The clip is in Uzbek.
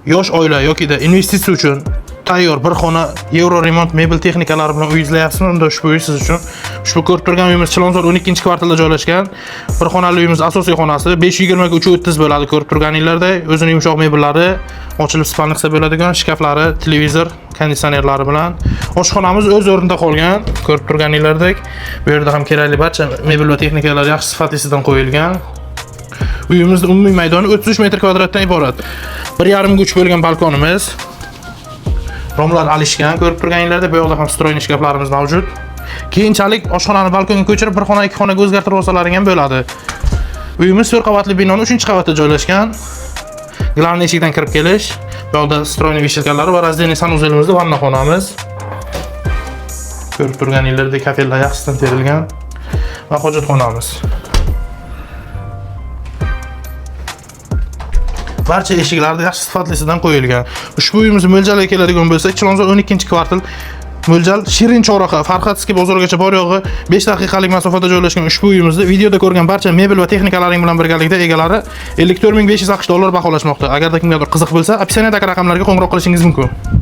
Yosh oila yokida investitsiya uchun tayyor bir xona yevro remont mebel texnikalari bilan uy izlayapsizmi? Unda ushbu uy siz uchun. Ushbu ko'rib turgan uyimiz Chilonzor 12-kvartalda joylashgan. Bir xonali uyimiz asosiy xonasi 520 ga 330 bo'ladi ko'rib turganinglardek. O'zining yumshoq mebellari, ochilib spalni qilsa bo'ladigan shkaflari, televizor, konditsionerlari bilan. Oshxonamiz o'z o'rnida qolgan, ko'rib turganinglardek. Bu yerda ham kerakli barcha mebel va texnikalar yaxshi sifatlisidan qo'yilgan. Uyimizning umumiy maydoni 33 metr kvadratdan iborat. 1,5 ga 3 bo'lgan balkonimiz. Romlar alishgan, ko'rib turganinglarda bu yoqda ham встроенный shkaflarimiz mavjud. Keyinchalik oshxonani balkonga ko'chirib, bir xona, ikki xonaga o'zgartirib olsalaring ham bo'ladi. Uyimiz 4 qavatli binoning 3-qavatda joylashgan. Главный eshikdan kirib kelish, bu yoqda встроенный вешалка lari va раздельный санузел imizda vanna xonamiz. Ko'rib turganinglardek kafellar yaxshisidan terilgan va hojatxonamiz. Barcha eshiklarda yaxshi sifatlisidan qo'yilgan. Ushbu uyimiz mo'ljaliga keladigan bo'lsak, Chilonzor 12-kvartal mo'ljal Shirin chorraha, Farxatskiy bozorigacha bor yo'g'i 5 daqiqalik masofada joylashgan ushbu uyimizda videoda ko'rgan barcha mebel va texnikalaring bilan birgalikda egalari 54 500 AQSh dollar baholashmoqda. Agarda kimgadir qiziq bo'lsa, описание dagi raqamlarga qo'ng'iroq qilishingiz mumkin.